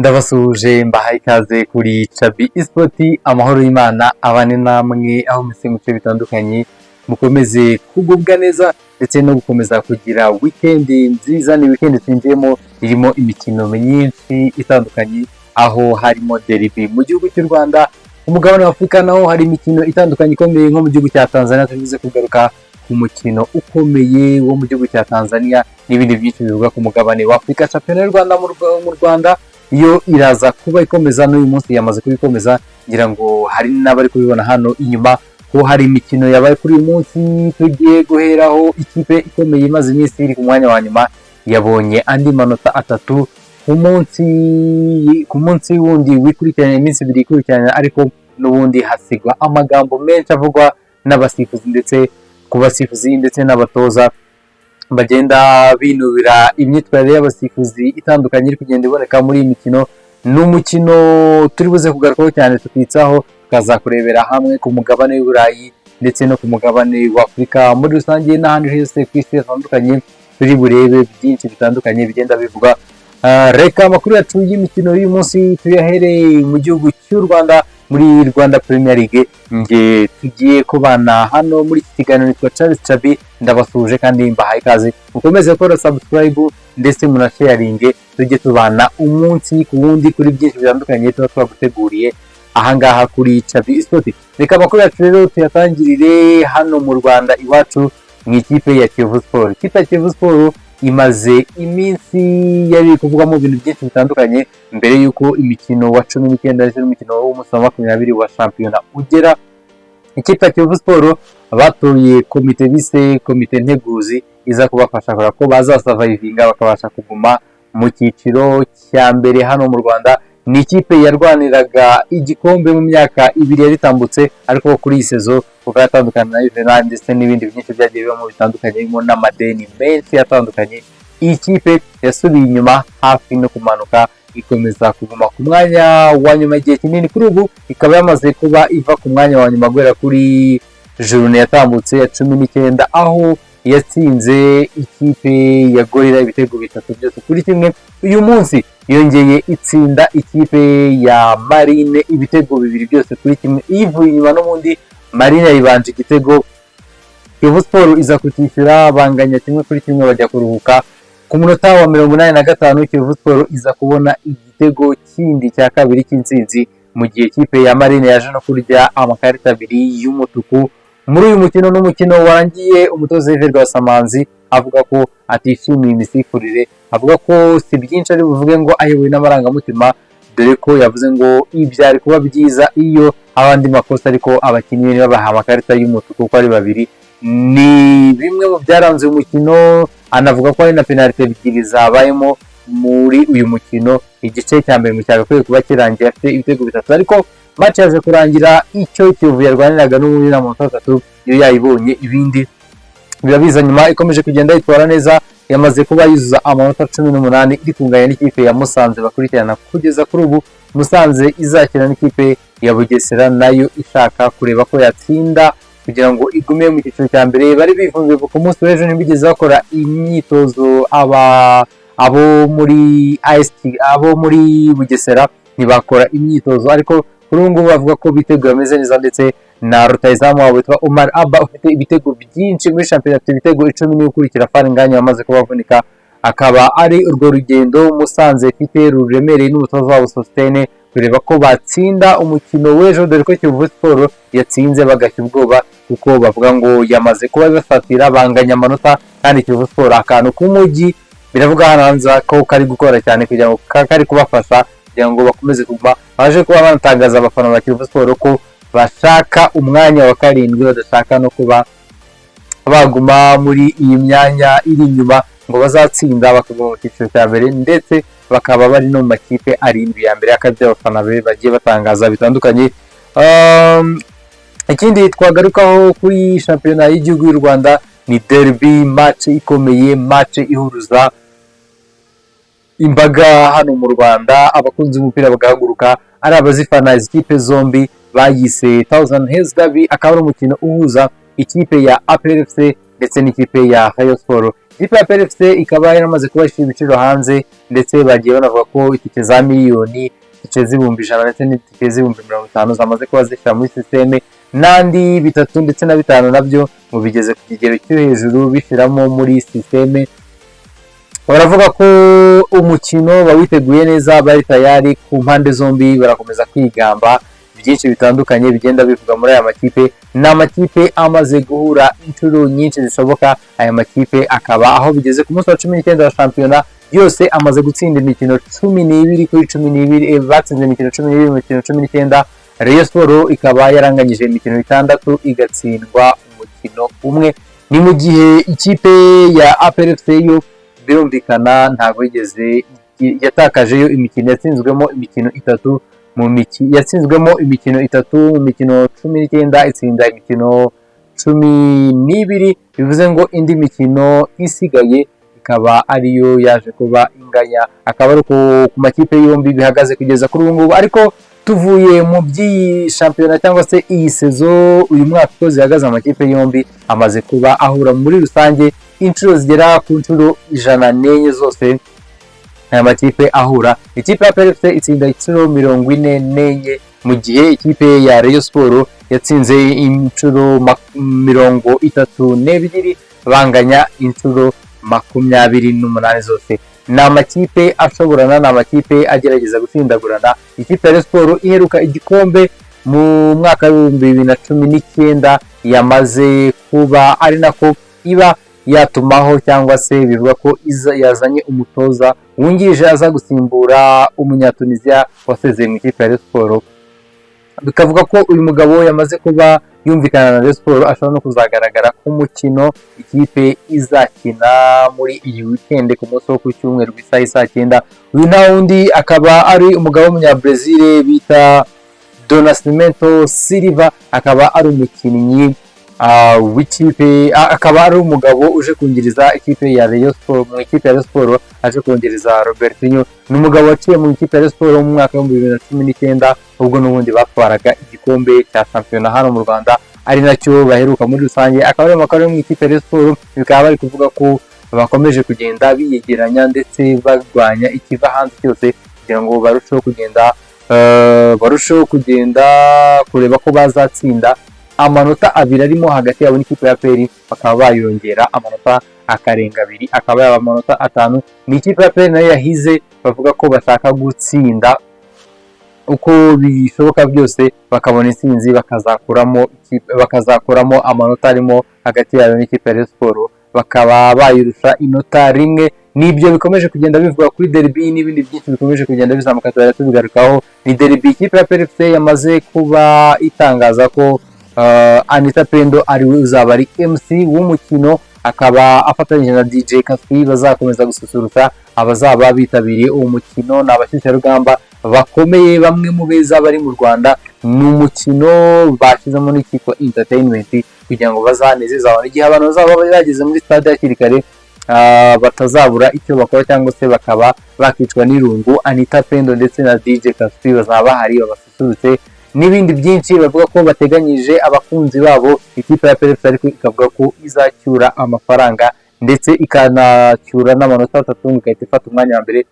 Ndabasuhuje, mbahaye ikaze kuri Chabi Esport. Amahoro y'Imana abane namwe aho mwese mu bice bitandukanye, mukomeze kugubwa neza ndetse no gukomeza kugira weekend nziza. Ni weekend twinjiyemo irimo imikino myinshi itandukanye, aho harimo derby mu gihugu cy'u Rwanda. Umugabane wa Afurika naho hari imikino itandukanye ikomeye, nko mu gihugu cya Tanzania tubize kugaruka ku mukino ukomeye wo mu gihugu cya Tanzania n'ibindi byinshi bivuga ku mugabane wa Afurika. Shampiyona y'u Rwanda mu Rwanda yo iraza kuba ikomeza n'uyu munsi, yamaze kubikomeza. Ngira ngo hari n'abari kubibona hano inyuma ko hari imikino yabaye kuri uyu munsi. Tugiye guheraho ikipe ikomeye imaze iminsi iri ku mwanya wa nyuma yabonye andi manota 3 ku munsi wundi wikurikiranya, iminsi 2 ikurikiranya, ariko n'ubundi hasigwa amagambo menshi avugwa n'abasifuzi, ndetse ku basifuzi ndetse n'abatoza bagenda binubira imyitwarire y'abasifuzi itandukanye iri kugenda iboneka muri iyi mikino. Ni umukino turi buze kugarukaho cyane, tukitsaho, tukazakurebera hamwe ku mugabane w'i Burayi ndetse no ku mugabane wa Afurika muri rusange n'ahandi hose ku isi hatandukanye. Turi burebe byinshi bitandukanye bigenda bivugwa. Reka amakuru yacu y'imikino y'uyu munsi tuyahereye mu gihugu cy'u Rwanda, muri Rwanda Premier League. Nge tugiye kubana hano muri iki kiganiro nitwa Charles Chabi. Ndabasuhuje kandi mbahaye ikaze. Mukomeze gukora subscribe ndetse munasharinge, tujye tubana umunsi ku wundi kuri byinshi bitandukanye tuba twaguteguriye ahangaha kuri Chabi Sport. Reka amakuru yacu rero tuyatangirire hano mu Rwanda iwacu, mu ikipe ya Kiyovu Sport. Ikipe ya Kiyovu Sport imaze iminsi yari kuvugwamo ibintu byinshi bitandukanye mbere y'uko imikino wa 19 ndetse n'umukino w'umunsi wa 20 wa shampiyona ugera. Ikipe ya Kiyovu Sport batoye komite bise komite nteguzi, iza kubafasha kureba ko bazasurvivinga bakabasha kuguma mu cyiciro cya mbere hano mu Rwanda. Ni ikipe yarwaniraga igikombe mu myaka 2 yari itambutse, ariko kuri iyi saison kuko yatandukana na Juvenal ndetse n'ibindi byinshi byagiye bibamo bitandukanye, birimo n'amadeni menshi atandukanye, iyi kipe yasubiye inyuma hafi no kumanuka, ikomeza kuguma ku mwanya wa nyuma igihe kinini. Kuri ubu ikaba yamaze kuba iva ku mwanya wa nyuma guhera kuri journée yatambutse ya 19, aho yatsinze ikipe ya Gorilla ibitego 3 byose kuri 1. Uyu munsi yongeye itsinda ikipe ya Marine ibitego 2 byose kuri 1, ivuye inyuma. N'ubundi Marine yayibanje igitego, Kiyovu Sport iza kucyishyura, banganya 1-1, bajya kuruhuka. Ku munota wa 85 Kiyovu Sport iza kubona igitego kindi cya kabiri cy'intsinzi, mu gihe ikipe ya Marine yaje no kurya amakarita abiri y'umutuku muri uyu mukino. N'umukino warangiye umutoza Yves Rwasamanzi avuga ko atishimiye imisifurire, avuga ko si byinshi ari buvuge ngo ayobowe n'amarangamutima, dore ko yavuze ngo ibyari kuba byiza iyo haba andi makosa, ariko abakinnyi babaha amakarita y'umutuku uko ari babiri. Ni bimwe mu byaranze uyu mukino. Anavuga ko hari na penalite ebyiri zabayemo muri uyu mukino. Igice cya mbere mu cyagakwiye kuba kirangiye afite ibitego bitatu, ariko match yaje kurangira icyo Kiyovu yarwaniraga n'ubundi n'amanota 3 iyo yayibonye, ibindi biba biza nyuma. Ikomeje kugenda yitwara neza, yamaze kuba yuzuza amanota 18, iri kunganya n'ikipe ya Musanze bakurikirana kugeza kuri ubu. Musanze izakina n'ikipe ya Bugesera, nayo ishaka kureba ko yatsinda kugira ngo igume mu cyiciro cya mbere. Bari bivumbuye ku munsi w'ejo, ntibigeze bakora imyitozo. Aba abo muri AS, abo muri Bugesera ntibakora imyitozo, ariko kuri ubu ngubu bavuga ko biteguye, bameze neza, ndetse na rutahizamu wabo witwa Omar Abba ufite ibitego byinshi muri shampiyona, afite ibitego 10, niwe ukurikira Fall Ngagne wamaze kuba avunika. Akaba ari urwo rugendo Musanze ifite ruremereye n'umutoza wabo Sostene, kureba ko batsinda umukino w'ejo, dore ko Kiyovu Sport yatsinze bagashya ubwoba, kuko bavuga ngo yamaze kuba bibafatira, banganya amanota. Kandi Kiyovu Sport akantu k'umujyi biravuga hano hanze ko kari gukora cyane kugira ngo kari kubafasha kugira ngo bakomeze kuguma. Baje kuba banatangaza abafana ba Kiyovu Sport ko bashaka umwanya wa karindwi, badashaka no kuba baguma muri iyi myanya iri inyuma, ngo bazatsinda bakaguma mu cyiciro cya mbere, ndetse bakaba bari no mu makipe arindwi ya mbere y'akabyo abafana be bagiye batangaza bitandukanye. Ikindi twagarukaho kuri shampiyona y'igihugu y'u Rwanda ni derby match ikomeye, match ihuruza imbaga hano mu Rwanda, abakunzi b'umupira bagahaguruka, ari abazifana izi kipe zombi. Bayise Thousand Hills Derby, akaba ari umukino uhuza ikipe ya APR FC ndetse n'ikipe ya Rayon Sport. Ikipe ya APR FC ikaba yaramaze kuba ishyira ibiciro hanze, ndetse bagiye banavuga ko itike za miliyoni, itike z'ibihumbi 100 ndetse n'itike z'ibihumbi 50 zamaze kuba zishyira muri système, n'andi bitatu ndetse na bitanu nabyo ngo bigeze ku kigero cyo hejuru bishyiramo muri système. Baravuga ko umukino bawiteguye neza, bari tayari ku mpande zombi, barakomeza kwigamba byinshi bitandukanye bigenda bivuga muri aya makipe. Ni amakipe amaze guhura inshuro nyinshi zishoboka. Aya makipe akaba aho bigeze ku munsi wa 19 wa shampiyona, yose amaze gutsinda imikino 12 kuri 12. Batsinze imikino 12 mu mikino 19. Rayon Sports ikaba yaranganyije imikino itandatu, igatsindwa umukino umwe. Ni mu gihe ikipe ya APR FC yo birumvikana ntabwo yigeze yatakajeyo imikino, yatsinzwemo imikino itatu mu mikino yatsinzwemo imikino itatu mu mikino 19, itsinda imikino 12. Bivuze ngo indi mikino isigaye ikaba ariyo yaje kuba inganya. Akaba ari uko ku makipe yombi bihagaze kugeza kuri ubu ngubu. Ariko tuvuye mu by'iyi shampiyona cyangwa se iyi saison, uyu mwaka uko zihagaze, amakipe yombi amaze kuba ahura muri rusange inshuro zigera ku nshuro 104 zose. Aya makipe ahura, ikipe ya APR FC itsinda inshuro 44, mu gihe ikipe ya Rayon Sports yatsinze inshuro 32, banganya inshuro 28 zose. Ni amakipe ashoborana, ni amakipe agerageza gutsindagurana. Ikipe ya Rayon Sports iheruka igikombe mu mwaka w'2019, yamaze kuba ari nako iba yatumaho, cyangwa se bivuga ko yazanye umutoza wungirije aza gusimbura Umunyatunisiya wasezeye mu ikipe ya Rayon Sports. Bikavuga ko uyu mugabo yamaze kuba yumvikana na Rayon Sports, ashobora no kuzagaragara ku mukino ikipe izakina muri iyi weekend ku munsi wo ku cyumweru ku isaha y'i saa 9. Uyu nta wundi, akaba ari umugabo w'Umunyabrazil bita Do Nascimento Silva, akaba ari umukinnyi w'ikipe, akaba ari umugabo uje kungiriza ikipe ya Rayon Sports, mu ikipe ya Rayon Sports aje kungiriza Robertinho. Ni umugabo waciye mu ikipe ya Rayon Sports mu mwaka w'2019, ubwo n'ubundi batwaraga igikombe cya shampiyona hano mu Rwanda, ari nacyo baheruka muri rusange. Akaba ari amakuru yo mu ikipe ya Rayon Sports. Bikaba bari kuvuga ko bakomeje kugenda biyegeranya ndetse barwanya ikiva hanze cyose kugira ngo barusheho kugenda kureba ko bazatsinda amanota abiri arimo hagati yabo n'ikipe ya APR, bakaba bayongera amanota akarenga abiri, akaba yaba amanota 5. Ni ikipe ya APR nayo yahize, bavuga ko bashaka gutsinda uko bishoboka byose, bakabona intsinzi, bakazakuramo amanota arimo hagati yayo n'ikipe ya Rayon Sports, bakaba bayirusha inota rimwe. Nibyo bikomeje kugenda bivugwa kuri derby n'ibindi byinshi bikomeje kugenda bizamuka, tuzajya tubigarukaho. Ni derby ikipe ya APR FC yamaze kuba itangaza ko Anita Pendo ari we uzaba ari MC w'umukino, akaba afatanyije na DJ Kaspi, bazakomeza gususurutsa abazaba bitabiriye uwo mukino. Ni abashyushyarugamba bakomeye, bamwe mu beza bari mu Rwanda. Ni umukino bashyizemo n'icyitwa entertainment kugira ngo bazanezeze abantu igihe abantu bazaba bageze muri stade hakiri kare, batazabura icyo bakora cyangwa se bakaba bakicwa n'irungu. Anita Pendo ndetse na DJ Kaspi bazaba bahari babasusurutse, n'ibindi byinshi bavuga ko bateganyije abakunzi babo. Ikipe ya APR FC ariko ikavuga ko izacyura amafaranga ndetse ikanacyura n'amanota 3, ngo igahita ifata umwanya wa mbere.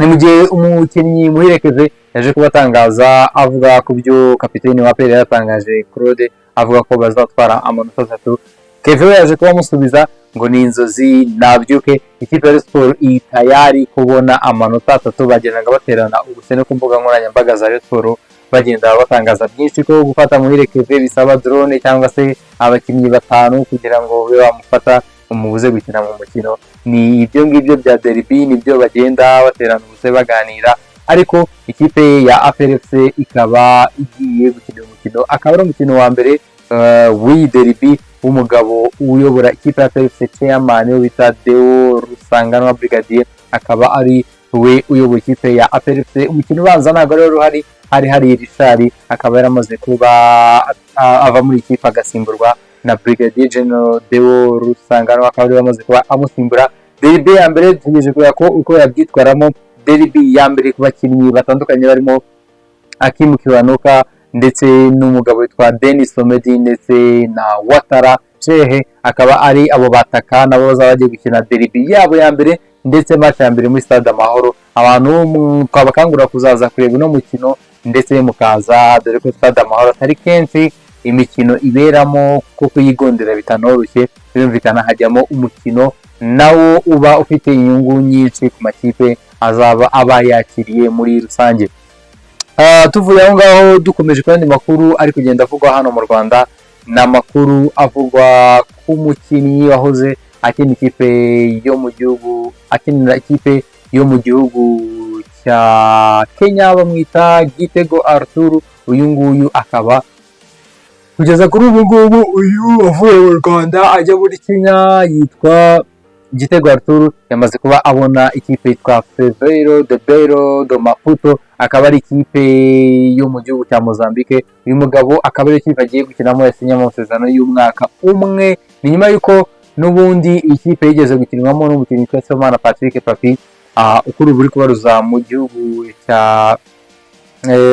Ni mu gihe umukinnyi Muhire Kevin yaje kuba atangaza avuga ku byo kapiteni wa APR yatangaje Claude, avuga ko bazatwara amanota 3. Kevin we yaje kuba amusubiza ngo ni inzozi, nabyuke, ikipe ya Rayon Sports iri tayari kubona amanota 3. Bagendaga baterana ubusene ku mbuga nkoranyambaga za Rayon Sports, bagenda batangaza byinshi ko gufata Muhire Kevin bisaba drone cyangwa se abakinnyi batanu kugira ngo babe bamufata umubuze gukina mu mukino. Ni ibyo ngibyo bya derby, nibyo bagenda baterana ubuse baganira. Ariko ikipe ya APR FC ikaba igiye gukina umukino, akaba ari umukino wa mbere w'iyi derby w'umugabo uyobora ikipe ya APR FC, chairman we bita Deo Rusanganwa Brigadier, akaba ari we uyoboye ikipe ya APR FC. Umukino ubanza ntabwo ari uhari, hari Richard, akaba yaramaze kuba ava muri ikipe agasimburwa na Brigadier General Deo Rusanganwa, akaba ari wamaze kuba amusimbura. Derby ya mbere dutegereje kureba ko uko yabyitwaramo. Derby ya mbere ku bakinnyi batandukanye barimo Hakim Kiwanuka ndetse n'umugabo witwa Denis Omedi ndetse na Watara. Chehe. Akaba ari abo bataka nabo bazaba bagiye gukina derby yabo ya mbere, ndetse match ya mbere muri Stade Amahoro. Abantu twabakangurira kuzaza kureba uno mukino, ndetse mukaza, dore ko Stade Amahoro atari kenshi imikino iberamo, kuko kuyigondera bitanoroshye. Birumvikana hajyamo umukino nawo uba ufite inyungu nyinshi ku makipe azaba aba yakiriye muri rusange. Tuvuye aho ngaho, dukomeje ku yandi makuru ari kugenda avugwa hano mu Rwanda, ni amakuru avugwa ku mukinnyi wahoze akina ikipe yo mu gihugu, akinira ikipe yo mu gihugu cya Kenya, bamwita Gitego Arthur. Uyu nguyu akaba kugeza kuri ubu ngubu, uyu wavuye mu Rwanda ajya muri Kenya yitwa Gitego Arthur, yamaze kuba abona ikipe yitwa Ferroviário de Beira de Maputo, akaba ari ikipe yo mu gihugu cya Mozambique. Uyu mugabo akaba ari ikipe agiye gukinamo, yasinye amasezerano y'umwaka umwe. Ni nyuma y'uko n'ubundi iyi kipe yigeze gukinwamo n'umukinnyi witwa Sibomana Patrick Papi, kuri ubu uri kubarizwa mu gihugu cya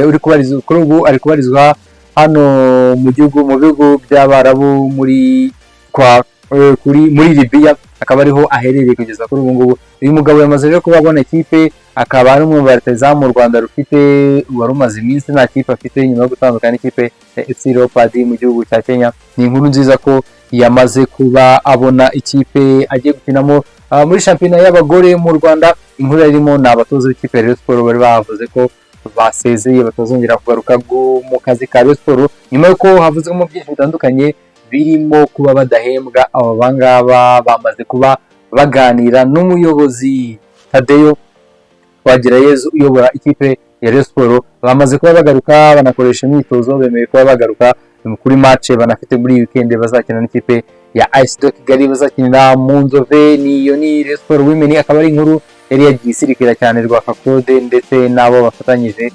uri kubarizwa, kuri ubu ari kubarizwa hano mu gihugu, mu bihugu by'Abarabu, muri kwa kuri muri Libya, akaba ariho aherereye kugeza kuri ubu ngubu. Uyu mugabo yamaze rero kuba abona ikipe, akaba ari umwe mu rutahizamu u Rwanda rufite wari umaze iminsi nta kipe afite nyuma yo gutandukana n'ikipe ya FC Leopards mu gihugu cya Kenya. Ni inkuru nziza ko yamaze kuba abona ikipe agiye gukinamo. Muri shampiyona y'abagore mu Rwanda, inkuru yarimo ni abatoza b'ikipe ya Rayon Sports bari bavuze ko basezeye, batazongera kugaruka mu kazi ka Rayon Sports, nyuma y'uko havuzwemo byinshi bitandukanye birimo kuba badahembwa. Aba bangaba bamaze kuba baganira n'umuyobozi Tadeyo Twagirayezu uyobora ikipe ya Rayon Sports, bamaze kuba bagaruka, banakoresha imyitozo, bemeye kuba bagaruka kuri match banafite muri iyi weekend bazakina n'ikipe ya AS de Kigali, bazakinira mu Nzove. Niyo ni Rayon Sports Women. Akaba ari inkuru yari yagiye isirikira cyane. Rwaka Claude ndetse n'abo bafatanyije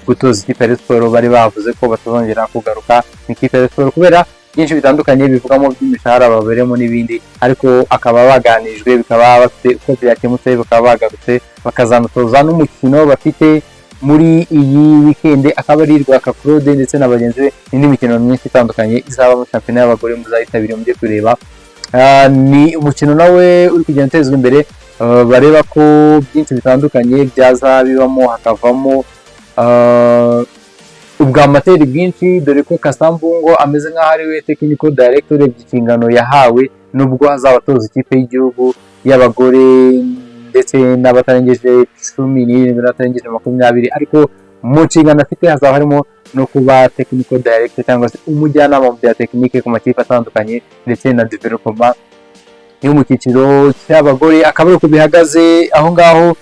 gutoza ikipe ya Rayon Sports bari bavuze ko batazongera kugaruka mu ikipe ya Rayon Sports kubera byinshi bitandukanye bivugamo by'imishahara baberemo n'ibindi, ariko akaba baganirijwe, bikaba bafite uko byakemutse, bakaba bagarutse, bakazanatoza n'umukino bafite muri iyi weekend. Akaba ari Rwaka Claude ndetse na bagenzi be, n'indi mikino myinshi itandukanye izaba muri shampiyona y'abagore muzayitabire mujye kureba. Ni umukino nawe uri kugenda utezwa imbere, bareba ko byinshi bitandukanye byaza bibamo, hakavamo ubwamateri bwinshi, dore ko Cassa Mbungo ameze nk'aho ari we technical director urebye inshingano yahawe, nubwo azaba atoza ikipe y'igihugu y'abagore ndetse n'abatarengeje 17 n'abatarengeje 20, ariko mu nshingano afite hazaba harimo no kuba technical director cyangwa se umujyanama mu bya tekinike ku makipe atandukanye ndetse na development yo mu cyiciro cy'abagore. Akaba ari uko bihagaze aho ngaho.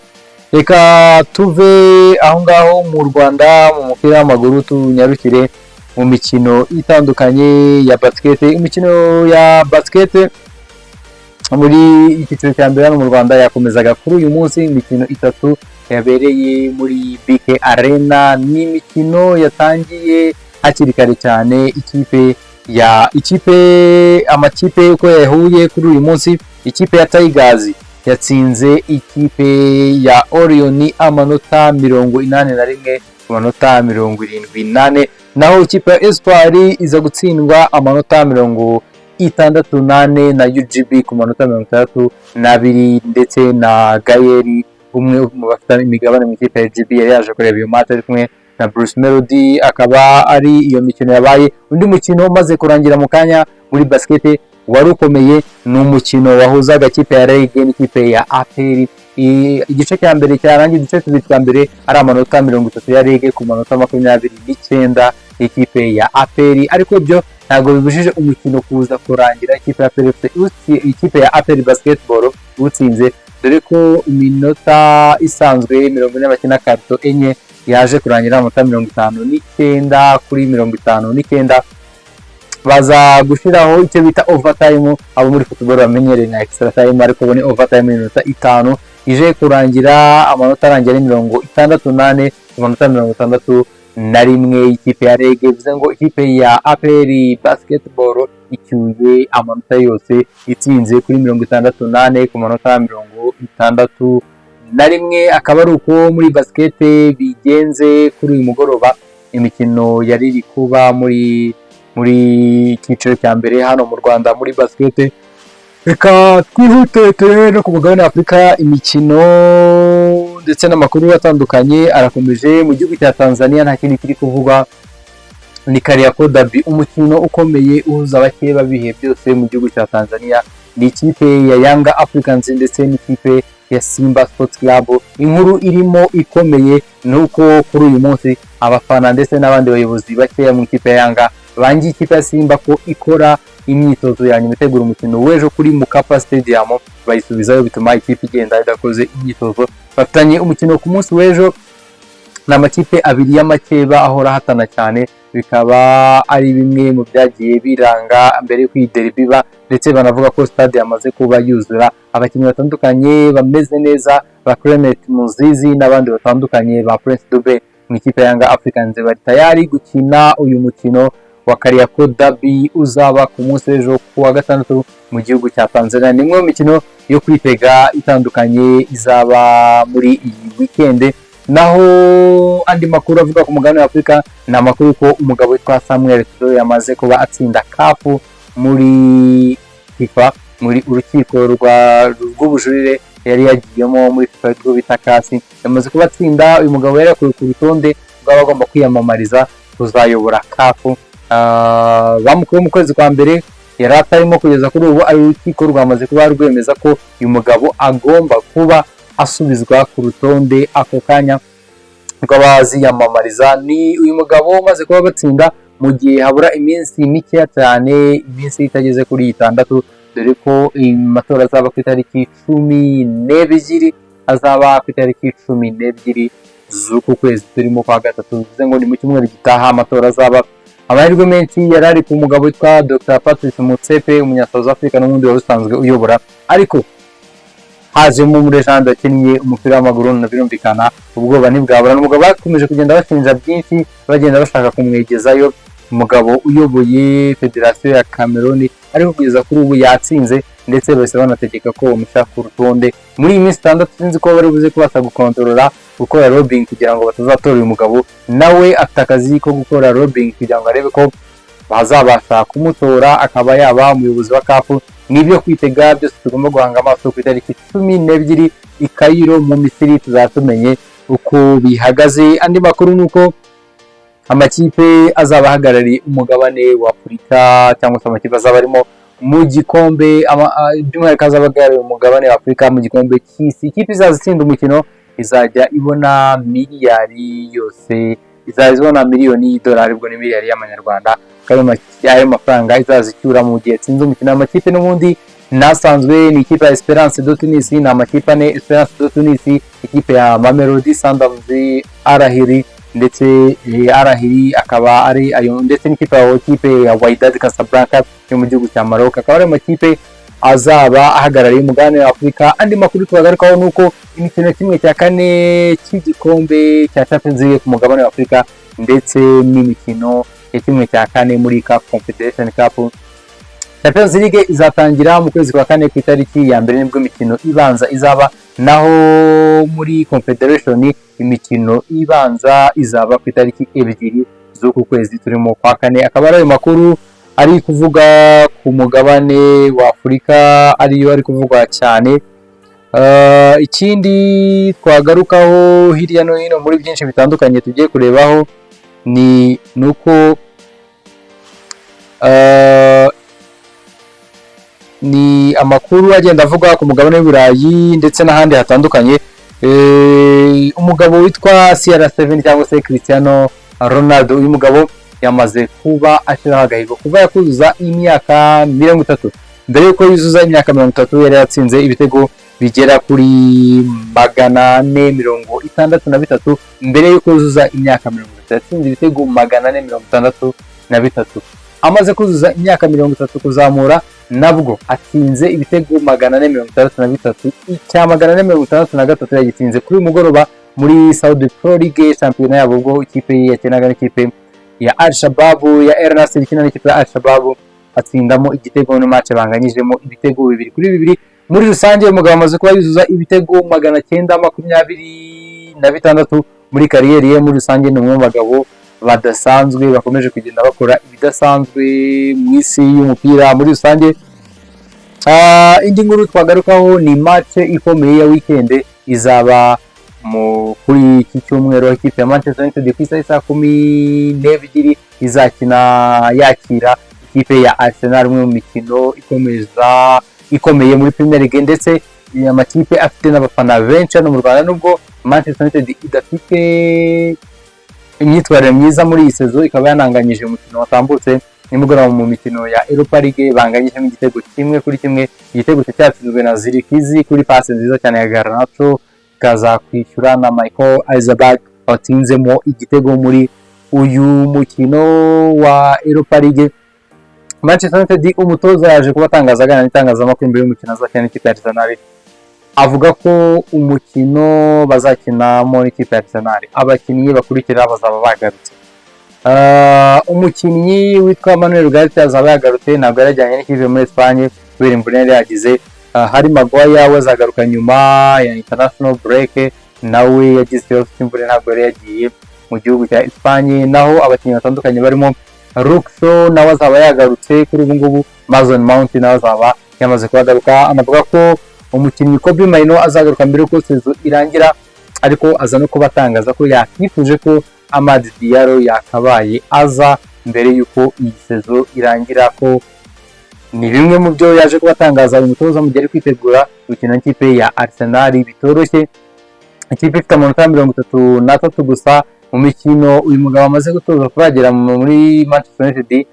Reka tuve aho ngaho mu Rwanda mu mupira w'amaguru, tunyarukire mu mikino itandukanye ya basket. Imikino ya basket muri icyiciro cya mbere hano mu Rwanda yakomezaga kuri uyu munsi, imikino itatu yabereye muri BK Arena. Ni imikino yatangiye hakiri kare cyane. Ikipe ya ikipe amakipe uko yahuye kuri uyu munsi: ikipe ya Tigers yatsinze ikipe ya Orion amanota 81 ku manota 74, naho ikipe ya Espoir iza gutsindwa amanota 64 na UGB ku manota 62, ndetse na Gayeri, umwe mu bafite imigabane mu ikipe ya UGB, yari yaje kureba iyo match ari kumwe na Bruce Melody. Akaba ari iyo mikino yabaye. Undi mukino umaze kurangira mu kanya muri basket wari ukomeye ni umukino wahuzaga ikipe ya REG n'ikipe ya APR. Igice cya mbere cyarangiye, uduce tubiri twa mbere ari amanota 30 ya REG ku manota 29 y'ikipe ya APR, ariko ibyo ntabwo bibujije umukino kuza kurangira ikipe ya APR FC, ikipe ya APR Basketball utsinze, dore ko iminota isanzwe 40 bakina quarter enye yaje kurangira amanota 59 kuri 59, baza gushyiraho icyo bita overtime, abo muri football bamenyereye nka extra time, ariko ubu ni overtime, iminota 5 ije kurangira amanota arangira ari 64 ku manota 61 y'ikipe ya REG. Bivuze ngo ikipe ya APR Basketball icyuye amanota yose, itsinze kuri 64 ku manota 61. Akaba ari uko muri basket bigenze kuri uyu mugoroba. Imikino yari iri kuba muri Muri cyiciro cya mbere hano mu Rwanda muri basket. Reka twihute turebe no ku mugabane wa Afurika. Imikino ndetse n'amakuru atandukanye arakomeje. Mu gihugu cya Tanzania nta kindi kiri kuvugwa, ni Kariakoo Derby, umukino ukomeye uhuza abakeba b'ibihe byose mu gihugu cya Tanzania. Ni ikipe ya Yanga Africans ndetse n'ikipe ya Simba Sports Club. Inkuru irimo ikomeye ni uko kuri uyu munsi abafana ndetse n'abandi bayobozi bakeya mu ikipe ya Yanga bangiye ikipe ya Simba ko ikora imyitozo ya nyuma itegura umukino w'ejo kuri Mkapa Stadium, bayisubizayo, bituma ikipe igenda idakoze imyitozo. Bafitanye umukino ku munsi w'ejo. Ni amakipe abiri y'amakeba ahora ahatana cyane, bikaba ari bimwe mu byagiye biranga mbere y'uko iyi derby iba, ndetse banavuga ko stade yamaze kuba yuzura. Abakinnyi batandukanye bameze neza, ba Clement Mzize n'abandi batandukanye, ba Prince Dube mu ikipe ya Yanga Africans, bari tayari gukina uyu mukino wa Kariakoo Derby uzaba ku munsi w'ejo ku wa gatandatu mu gihugu cya Tanzania. Ni imwe mu mikino yo kwitega itandukanye izaba muri iyi weekend. Naho andi makuru avuga ku mugabane wa Afurika ni amakuru ko umugabo witwa Samuel Eto'o yamaze kuba atsinda CAF muri FIFA, muri urukiko rw'ubujurire yari yagiyemo muri FIFA rwo bita CAS. Yamaze kuba atsinda. Uyu mugabo yari yakuwe ku rutonde rw'abagomba kwiyamamariza kuzayobora CAF. Bamukuye mu kwezi kwa mbere, yari atarimo. Kugeza kuri ubu ari urukiko rwamaze kuba rwemeza ko uyu mugabo agomba kuba asubizwa ku rutonde ako kanya rw'abaziyamamariza. Ni uyu mugabo umaze kuba batsinda mu gihe habura iminsi mikeya cyane, iminsi itageze kuri 6, dore ko amatora azaba ku itariki 12, azaba ku itariki 12 z'uku kwezi turimo kwa gatatu, bivuze ngo ni mu cyumweru gitaha amatora azaba. Amahirwe menshi yari ari ku mugabo witwa Dr Patrice Motsepe, umunya South Africa n'ubundi wari usanzwe uyobora, ariko hajemo muri légende wakinnye umupira w'amaguru na birumvikana ubwoba ntibwabura. Umugabo bakomeje kugenda bashinja byinshi, bagenda bashaka kumwegezayo, umugabo uyoboye federasiyo ya Cameroon, ariko kugeza kuri ubu yatsinze, ndetse bahise banategeka ko bamushyira ku rutonde muri iyi minsi 6. Sinzi ko bari buze kubasha gukontorora gukora lobbying kugira ngo batazatora uyu mugabo. Nawe afite akazi ko gukora lobbying kugira ngo arebe ko bazabasha kumutora akaba yaba umuyobozi wa CAF. Nibyo kwitega byose tugomba guhanga amaso ku itariki 12 i Cairo mu Misiri, tuzaba tumenye uko bihagaze. Andi makuru ni uko amakipe azaba ahagarariye umugabane wa Afurika, cyangwa se amakipe azaba arimo mu gikombe, by'umwihariko azaba ahagarariye umugabane wa Afurika mu gikombe cy'isi, ikipe izaza itsinda umukino izajya ibona miliyari yose, izajya ibona miliyoni y'idolari, ubwo ni miliyari y'amanyarwanda. Ayo mafaranga izaza icyura mu gihe itsinze umukino. Amakipe n'ubundi nasanzwe ni ikipe ya Esperance de Tunis, ni amakipe ane: Esperance de Tunis, ikipe ya Mamelodi Sundowns, Al Ahly, ndetse Al Ahly akaba ari ayo, ndetse n'ikipe ya kipe ya Wydad Casablanca yo mu gihugu cya Maroc, akaba ari amakipe azaba ahagarariye umugabane wa Afurika. Andi makuru twagarukaho ni uko imikino 1/4 cy'igikombe cya Champions League ku mugabane wa Afurika ndetse n'imikino ya 1/4 muri CAF Confederation Cup. Champions League izatangira mu kwezi kwa kane ku itariki ya mbere, nibwo imikino ibanza izaba, naho muri Confederation imikino ibanza izaba ku itariki 2 z'uku kwezi turimo kwa kane. Akaba ari ayo makuru ari kuvuga ku mugabane wa Afurika, ariyo ari kuvugwa cyane. Ikindi twagarukaho hirya no hino muri byinshi bitandukanye tugiye kurebaho ni nuko ni amakuru agenda avugwa ku mugabane w'Iburayi ndetse n'ahandi hatandukanye. Umugabo witwa CR7 cyangwa se Cristiano Ronaldo, uyu mugabo yamaze kuba ashyiraho agahigo kuva yakuzuza imyaka 30. Mbere y'uko yuzuza imyaka 30 yari yatsinze ibitego bigera kuri 463. Mbere y'uko yuzuza imyaka 30 yatsinze ibitego 463. Amaze kuzuza imyaka 30 kuzamura nabwo atsinze ibitego 463. Icya 463 yagitsinze kuri uyu mugoroba muri Saudi Pro League, shampiyona yabo, ubwo ikipe ye yakinaga n'ikipe ya Al Shabab, ya Al Nassr ikina n'ikipe ya Al Shabab, atsindamo igitego muri match banganyijemo ibitego 2-2. Muri rusange umugabo amaze kuba yuzuza ibitego 926 muri carrière ye. Muri rusange ni umwe mu bagabo badasanzwe bakomeje kugenda bakora ibidasanzwe mu isi y'umupira muri rusange. Indi nkuru twagarukaho ni match ikomeye ya weekend izaba kuri iki cyumweru, aho ikipe ya Manchester United ku isaha saa 12 izakina yakira ikipe ya Arsenal, umwe mu mikino ikomeza ikomeye muri Premier League, ndetse amakipe afite n'abafana benshi hano mu Rwanda. Nubwo Manchester United idafite imyitwarire myiza muri iyi saison, ikaba yananganyije umukino watambutse nimugoroba mu mikino ya Europa League, banganyijemo igitego 1-1. Igitego cyatsinzwe na Zirkzee kuri passe nziza cyane ya Garnacho, ikaza kwishyura na Michael Eisenberg watsinzemo igitego muri uyu mukino wa Europa League. Manchester United, umutoza yaje kuba atangaza aganira n'itangazamakuru mbere y'umukino azakina n'ikipe ya Arsenal, avuga ko umukino bazakinamo n'ikipe ya Arsenal abakinnyi bakurikira bazaba bagarutse. Umukinnyi witwa Manuel Ugarte azaba yagarutse, ntabwo yari yajyanye n'ikipe muri Espagne kubera imvune yari yagize. Harry Maguire we azagaruka nyuma ya international break, nawe yagize ikibazo cy'imvune, ntabwo yari yagiye mu gihugu cya Espagne. Naho abakinnyi batandukanye barimo Luke Shaw nawe azaba yagarutse kuri ubu ngubu, Mason Mount nawe azaba yamaze kuhagaruka. Anavuga ko umukinnyi Kobbie Mainoo azagaruka mbere y'uko saison irangira, ariko aza no kuba atangaza ko yakifuje ko Amad Diallo yakabaye aza mbere y'uko iyi saison irangira, ko ni bimwe mu byo yaje kuba atangaza uyu mutoza mu gihe ari kwitegura gukina n'ikipe ya Arsenal bitoroshye, ikipe ifite amanota 33 gusa mu mikino uyu mugabo amaze gutoza kuragera muri Manchester United.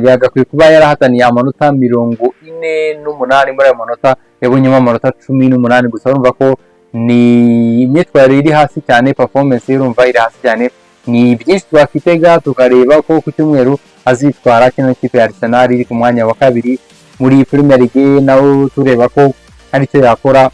Yagakwiye kuba yarahataniye amanota 48, muri ayo manota yabonyemo amanota 18 gusa. Urumva ko ni imyitwarire iri hasi cyane, performance ye urumva iri hasi cyane. Ni byinshi twakwitega, tukareba ko ku cyumweru azitwara kino kipe ya Arsenal iri ku mwanya wa kabiri muri Premier League, nawe tureba ko hari icyo yakora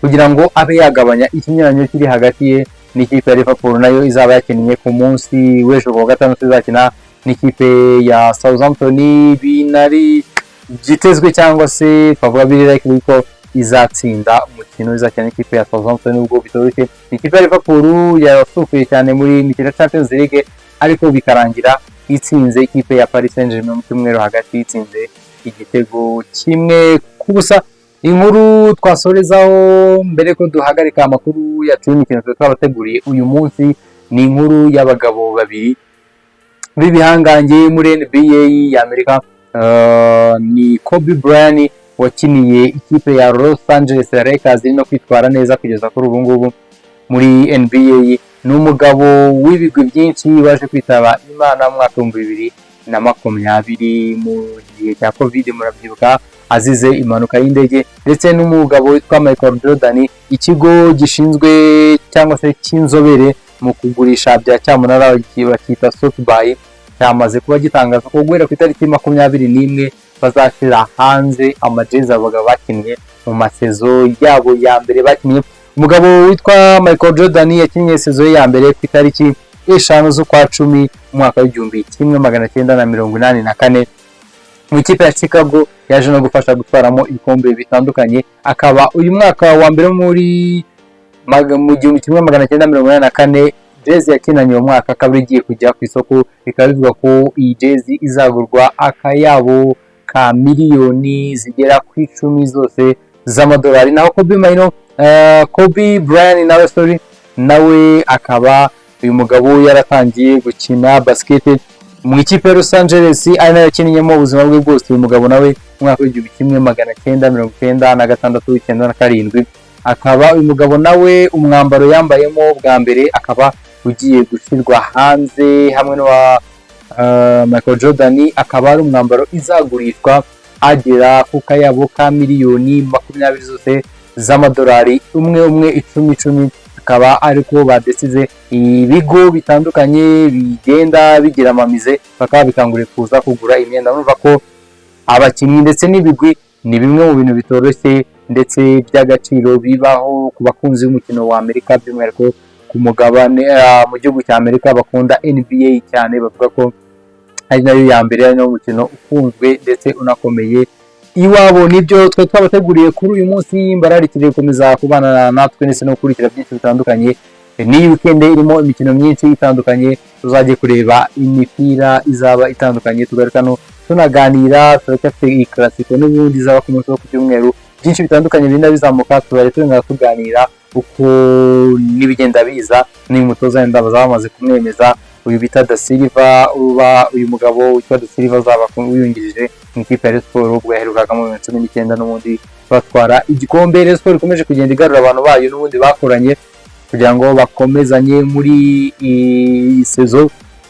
kugira ngo abe yagabanya ikinyuranyo kiri hagati ye n'ikipe ya Liverpool, nayo izaba yakinnye ku munsi w'ejo ku wa gatandatu, izakina n'ikipe ya Southampton. Binari byitezwe cyangwa se twavuga biri likely ko izatsinda umukino izakina n'ikipe ya Southampton, nubwo bitoroshye. Ikipe ya Liverpool yasukuye cyane muri mikino ya Champions League, ariko bikarangira itsinze ikipe ya Paris Saint-Germain mu cyumweru hagati, itsinze igitego 1-0. Inkuru twasorezaho mbere ko duhagarika amakuru yacu y'imikino tuba twabateguriye uyu munsi ni inkuru y'abagabo babiri b'ibihangange muri NBA y'Amerika. Ni Kobe Bryant wakiniye ikipe ya Los Angeles Lakers iri no kwitwara neza kugeza kuri ubu ngubu muri NBA. Ni umugabo w'ibigwi byinshi waje kwitaba Imana mu mwaka wa 2020 mu gihe cya Covid, murabyibuka, azize impanuka y'indege, ndetse n'umugabo witwa Michael Jordan. Ikigo gishinzwe cyangwa se cy'inzobere mu kugurisha bya cyamunara bakita Sotheby's cyamaze kuba gitangaza ko guhera ku itariki 21 bazashyira hanze amajezi abagabo bakinnye mu ma saison yabo ya mbere bakinnye. Umugabo witwa Michael Jordan yakinnye saison ye ya mbere ku itariki 5 z'ukwa 10 mu mwaka wa 1984 mu ikipe ya Chicago, yaje no gufasha gutwaramo ibikombe bitandukanye. Akaba uyu mwaka wa mbere muri mu 1984, jezi yakinanye uwo mwaka akaba igiye kujya ku isoko, bikaba bivuga ko iyi jezi izagurwa akayabo ka miliyoni zigera ku 10 zose z'amadolari. Naho Kobe Mainoo, Kobe Bryant nawe, sorry, nawe akaba uyu mugabo yaratangiye gukina basket mu ikipe ya Los Angeles, ari nayo yakinnyemo ubuzima bwe bwose. Uyu mugabo nawe mu mwaka wa 1996, 97, akaba uyu mugabo nawe umwambaro yambayemo bwa mbere akaba ugiye gushyirwa hanze hamwe n'uwa Michael Jordan, akaba ari umwambaro izagurishwa agera ku kayabo ka miliyoni 20 zose z'amadolari, umwe umwe, icumi icumi. Akaba ariko badesize ibigo bitandukanye bigenda bigira amamize bakaba bikanguriye kuza kugura imyenda. Urumva ko abakinnyi ndetse n'ibigwi ni bimwe mu bintu bitoroshye ndetse by'agaciro bibaho ku bakunzi b'umukino wa Amerika, by'umwihariko ku mugabane, mu gihugu cya Amerika bakunda NBA cyane, bavuga ko ari nayo ya mbere, ari nawo mukino ukunzwe ndetse unakomeye iwabo. Nibyo twe twabateguriye kuri uyu munsi. Mbararikiriye gukomeza kubana natwe ndetse no gukurikira byinshi bitandukanye. Ni weekend irimo imikino myinshi itandukanye. Tuzajye kureba imipira izaba itandukanye, tugaruka no tunaganira. Turacyafite iyi Classico n'ubundi izaba ku munsi wo ku cyumweru, byinshi bitandukanye bigenda bizamuka, tuzajya tugenda tuganira uko n'ibigenda biza. N'uyu mutoza wenda bazaba bamaze kumwemeza, uyu bita Da Silva, uba uyu mugabo witwa Da Silva azaba wiyungirije mu ikipe ya Rayon Sports, ubwo yaherukaga mu 2019 n'ubundi batwara igikombe. Rayon Sports ikomeje kugenda igarura abantu bayo n'ubundi bakoranye kugira ngo bakomezanye muri iyi saison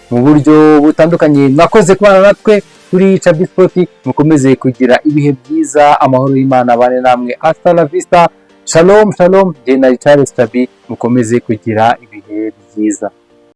mu buryo butandukanye. Mwakoze kubana natwe kuri Chabi Sport, mukomeze kugira ibihe byiza, amahoro y'Imana abane namwe. Hasta la vista, shalom shalom. Jye na Charles Chabi, mukomeze kugira ibihe byiza.